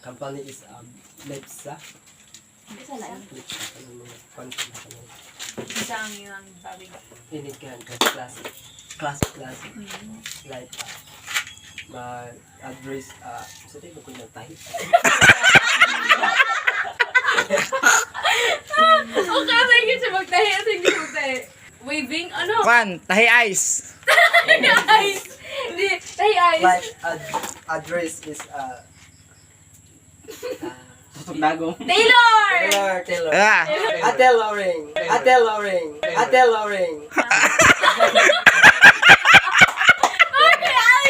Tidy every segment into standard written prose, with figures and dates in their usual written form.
Company is Lepsa. Isa lang. Lepsa. Ano mga kwan sila kanang Isa ang ilang babig. inikan classic. Classic, classic. Like, ma-address, sa tayo ko yung tahi. Okay, thank you sa magtahi. Thank you sa magtahi. Waving, ano? Kwan, tahi ice. Tahi eyes. Hindi, tahi eyes. Like, address is, Susundagong. Taylor! Taylor, Taylor. Ah. A tailoring, a tailoring, a tailoring. Okay, ay!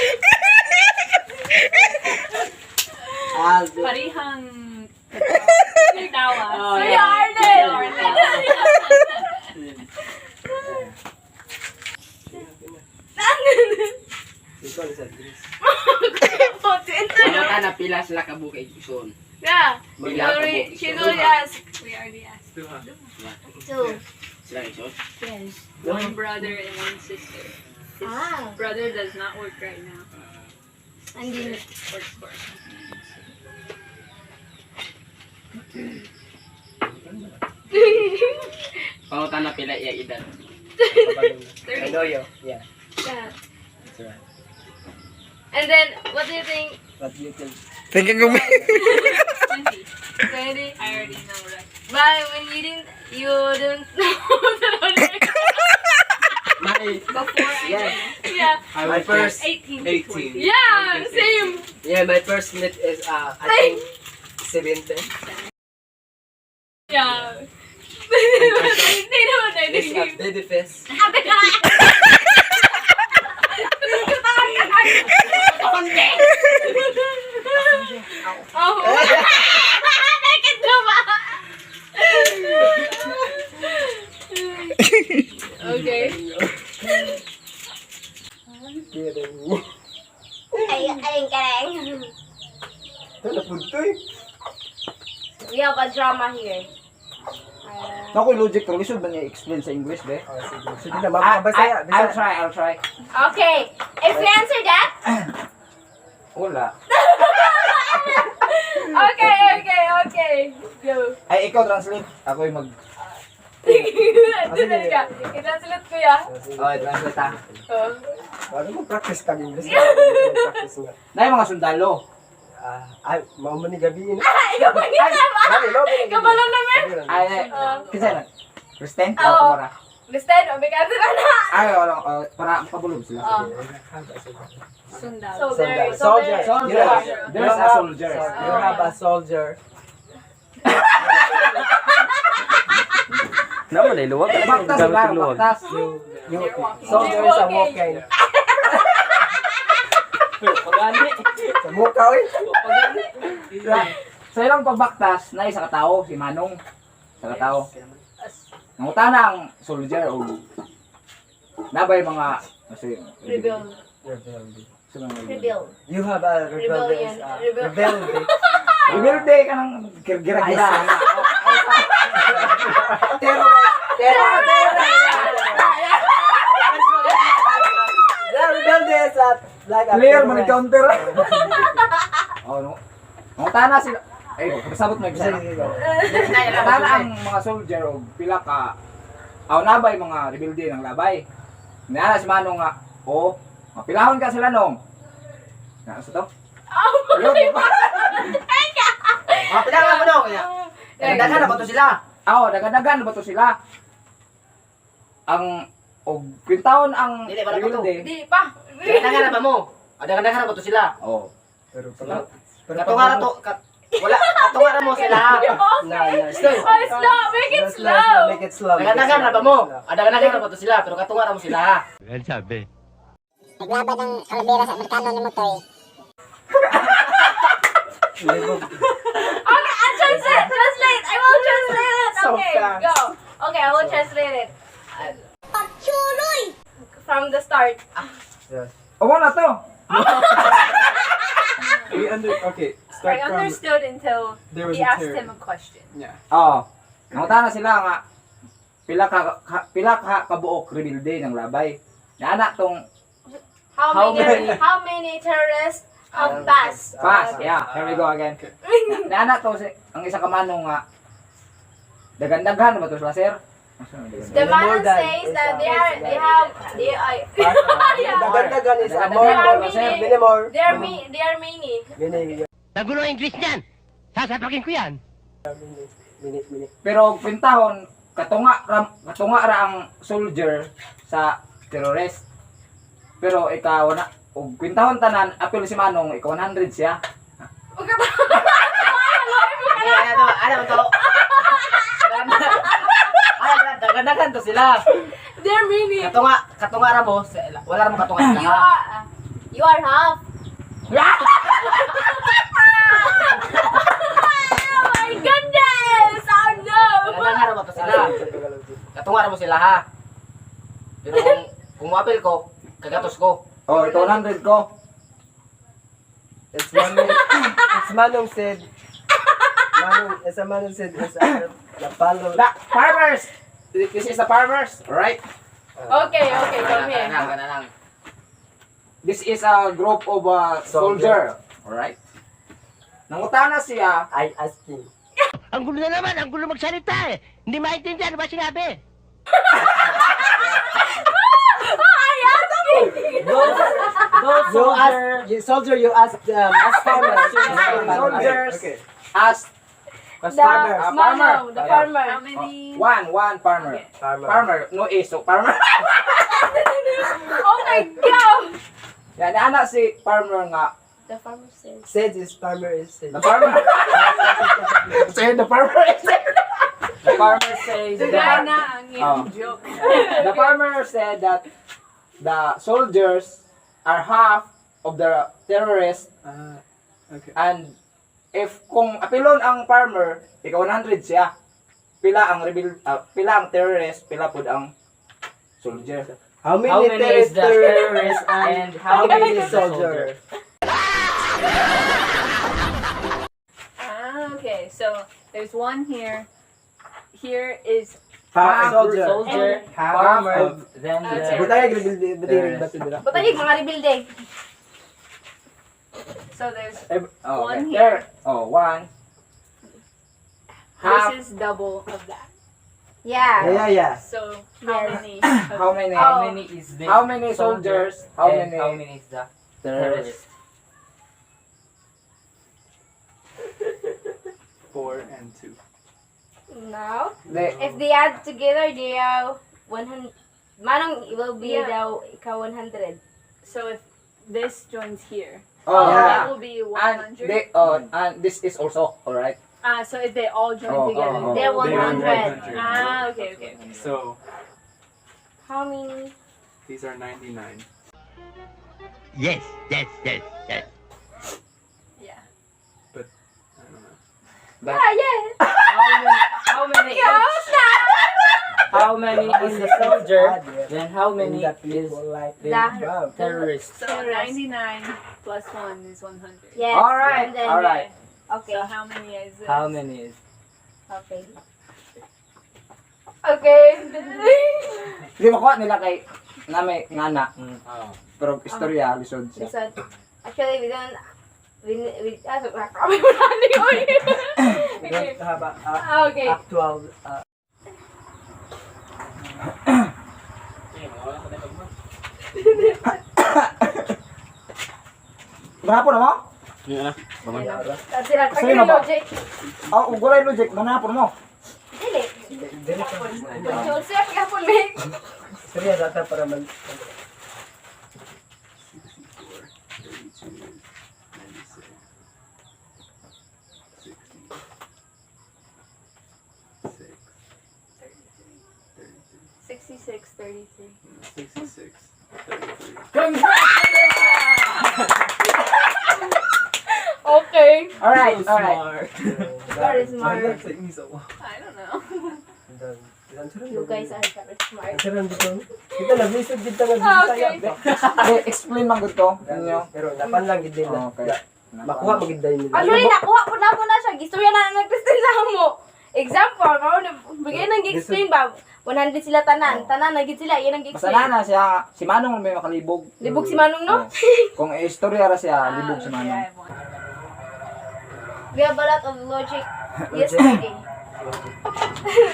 Ah, Parihang tawa. Kuya Arnel! Ikaw ni sa address. Mga na pila sila kabukay ison. Yeah. Pila kabuk She's ison. already asked. We already asked. Two. Sila ison. Yes. One brother and one sister. His Ah. brother does not work right now. Andin. Works for us. Pangutan na pila iya edad. I know you. Yeah. Yeah. That's right. And then, what do you think? What do you think? Thinking ko 20. 20? I already know, right? But when you didn't know the My Before I yeah. Yeah. I my first 18 to 20. Yeah, same. Yeah, my first meet is I think 17. Yeah. Hindi naman na It's a baby face. Oh. Naked na ba? Okay. Kidding. Ay, alin ka rin. Ito na punto eh. We have a drama here. Ako yung logic to, lisod ba niya explain sa English, be? Oh, sige. Sige na, mabasaya. I'll try, I'll try. Okay. If we answer that, Wala. Okay. Go. Ay, ikaw translate. Ako yung mag... Dali ka. I-translate ko ya. Oh, translate ah. Oh. Ano mo practice kag English? Practice nga. Na yung mga sundalo. Ah, ay, mao man ni gabi na. Ay, ikaw pa niya ba? Dali, mao man ni gabi. Kabalo naman. Ay, ay, Ah. kinsa na? Kristen? Oo. Oh, para. Listen, may answer ka na. Ay, wala, para makabulog sila. Oh. Sundalo. Soldier. Soldier. Soldier. You There's a soldier. You have a soldier. Naman ay luwag. Baktas ba? Baktas. You, soldier is a walking. Pagani. Sa mukha oy. Pagani. Sa ilang pagbaktas, na isa ka tao, si Manong. Isa ka tao. Nangutana ang soldier o nabay mga kasi Rebel. Rebelde. Sino ang rebel? rebel. You have a rebelde Rebellion. is a Rebel. rebelde. Rebelde ka ng gira-gira. Terror. Terror. Yeah, rebelde is a like a Clear man terrorist. counter. Oh no. Nangutana sila. Ay, kasabot mo Sige, isa. sige, go. Nangutana ang mga soldier o pila ka aw nabay mga rebelde ng labay. Niana si Manong nga, o mapilahon ka sila nong. Na sa to? Oh, Yun, ba? Ah, pila ka mo no. Daghan na ba to sila? Aw, dagadagan ba to sila? Ang og kwintaon ang Dili, wala pa to. rebelde. Di pa. Daghan na ba mo? Ah, daghan na ba to sila? Oh. Pero pag pero Katunga ra to. Wala, katunga ra mo sila. Na, na. Slow. Oh, slow. Make it slow. Make it slow. Daghan na ba mo? Ah, daghan na ba to sila? Pero katunga ra mo sila. Naglaban ng kalabera sa Amerikano ni Motoy. Okay, I'll translate. Translate. I will translate it. So Okay, fast. go. Okay, I will translate it. Pagchuloy! From the start. Yes. O wala to. We under okay. Start I from understood until there was he a asked terror. him a question. Yeah. Oh. Nangutana sila nga pila ka kabuok rebelde ng labay. Naana tong How How many many? how many terrorists Of past. Pass. Yeah, here we go again. Naana to si ang isa ka manong nga daghan-daghan ba to sila, sir? The More man than says is that a- they have they are yeah. Dagan-dagan is a Dagan-dagan more, They are more, many. many more. They are many. Many, Nagulo ang English niyan. Sasapakin ko yan. many, many. Pero pintahon katunga ra ang soldier sa terrorist. Pero ikaw na og kwintahon tanan apil si Manong ikaw 100 siya. Ano to? Ano to? Ano, dagan-dagan to sila. They are many. Katunga, katunga ra mo, wala ra mo katunga sila. You are half. Oh my goodness! Oh no! Dagan-dagan ra mo to sila. Katunga ra mo sila ha. Pero kung moapil ko, kagatos ko. Oh, ikaw 100 ko. It's Manong, it's Manong said, Manong, it's a Manong said, it's a Napalo. The farmers. This is the farmers, right? Okay, come here. Kana kana lang. This is a group of soldier, alright? Nangutana siya, I asking. Ang gulo na naman, ang gulo magsalita eh. Hindi maintindihan ano ba sinabi? Those you ask, you, soldier, you ask ask farmer. Soldiers. Okay. Ask The farmer, farmer. Manong, the farmer. How many? One farmer. Okay. Farmer. Farmer, no is, so farmer. Oh my God! Yan, ana si farmer nga. The farmer says. Said is farmer is said. The farmer. Say the farmer is The farmer says Dugay that na ang Oh. iyong joke. The farmer said that the soldiers are half of the terrorists Ah, okay. and if kung apilon ang farmer, ikaw 100 siya. Pila ang rebel, pila ang terrorist, pila pud ang soldier. How many, how many is the terrorists terrorist and how how many many is the soldier? soldier? Ah, okay. So there's one here. Here is Half soldier. Soldier, Half farmer, of- then Okay. the Butay rebelde ba sila? Butay mga rebelde. so there's Oh, One okay. here. There, oh, one. Half, this is double of that. Yeah. Yeah. So how Yes. many? how many? how many is the How many soldier soldiers? How and many how many is the terrorists? terrorist? 4 and 2. No. They, If they add together, they are 100. Manong will be Yeah. daw ikaw 100. So if this joins here, oh, Yeah. that will be And 100. they, oh, and this is also, all right. Ah, so if they all join Oh, together. oh, oh. They're They are 100. 100. Ah, okay. So How many? these are 99. Yes. Yeah. I don't know. But Ah, yeah. How many each? How many is the soldier? Then how many That is people like the The- terrorist? So 99 plus 1 is 100. Yes. All right, And then, all right. Okay. So how many is this? How many is? Okay. Okay. Hindi makuha nila kay nami ngana. Mm. Pero istorya lisod siya. So, actually, we don't. We ah, so, Kami wala ni Oy. We don't have a Ah, okay. actual Manapon na mo? Sila, Sino ba? logic. Oh, ug walay logic, manapon mo. Dili. Dili So, sila pagkapon may. Istorya data para man 64, 32, 96, 60, 6, 33, 66, 33. 66, 33. Okay. All right, all right. Very Why smart. did that take me so long? I don't know. You guys are very smart. Kita na bisod kita nga Ah, Bisaya okay. pa. Eh, explain man gud to ninyo. Pero napan lang gid nila. Okay. Makuha magid dahil nila. Actually, nakuha po na po na siya. Gistorya na ng Christine sa mo. Example, mao na bigay nang gi-explain ba? 100 sila tanan, tanan na gid sila, iyan ang Basta gi-explain. na siya, si Manong may makalibog. Libog si Manong, no? Oo. Kung istorya ra siya, libog si Okay, Manong. I have one. We have a lot of logic yesterday.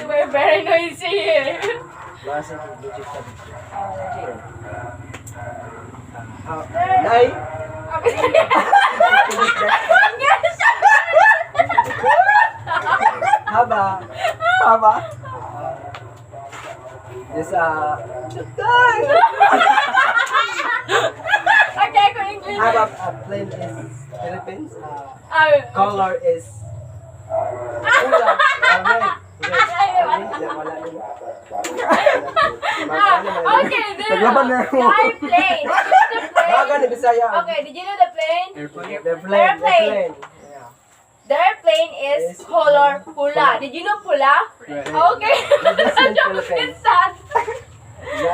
We're very noisy here. Basa ng logic sabi. Nay, haba. Tama? This Okay, ko English. Haba plane is Philippines. Ah, Color is pula. Red. Red. Red. Wala yun. Okay, there. Naglaban na The airplane. The Baga plane. ni Bisaya. Okay, did you know the plane? Airplane. The plane. The Airplane. plane. Yeah. The airplane is Is color pula. Did you know pula? Red. Okay. This is Philippines. It's sad. The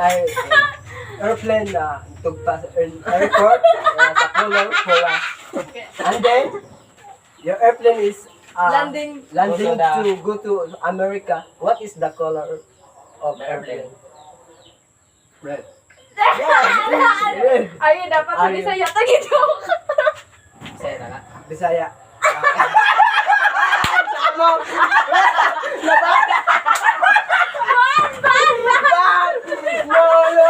airplane na tugpa sa airport sa color pula. And then your airplane is Landing. landing Go to to go to America. What is the color of airplane? Red. Red. Ayun, dapat sa Ayun. Bisaya tagi-joke. Bisaya na nga. Bisaya. Ah, mo! Ban! No, no!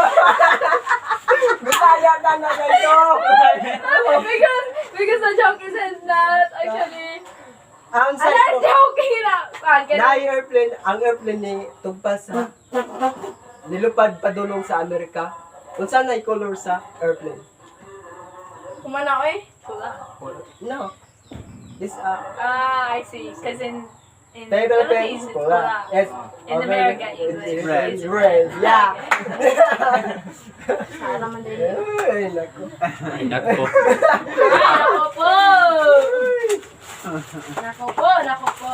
Bisaya na na ganito! Because the joke isn't that actually. Ang Ala, sa joke na. Ah, na yung airplane, ang airplane ni tugpa sa nilupad padulong sa Amerika. Unsa na color sa airplane? Kumana oy. No. This Ah, I see. Because in table Philippines, it's pula. pula. Yes. In America, it's it's red. It's red. Yeah. Para man din. Ay, nako. Ay, nako. Ay, nako po. Nako po, nako po.